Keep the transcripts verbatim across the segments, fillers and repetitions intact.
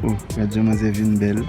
Oh, gad jan manzè vin bèl.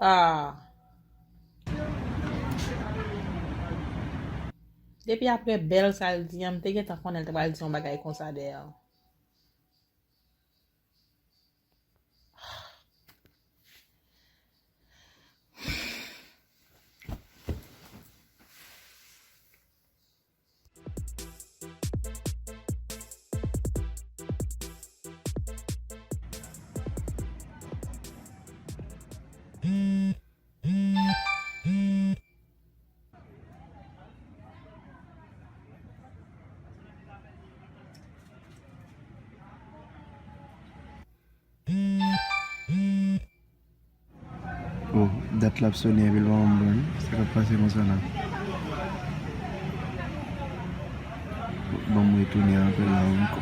Ah. Depi apre bèl sa l di an, m te gentan konnen l t pral di yon bagay konsa dèyè. Oh, dat la ap sonnen epi l pa konprann sa k ap pase konsa la. Ban m retounen apèl la ankò.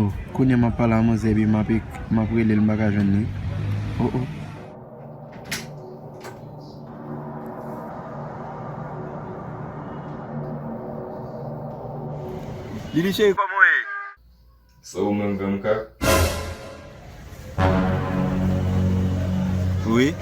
Oh, kounye a m ap pale a manzè epi m ap ek-, m ap rele l, m pa ka jwenn li. Oh, oh. Lili cheri, kòman w ye? Sa ou menm, Venka? Wi.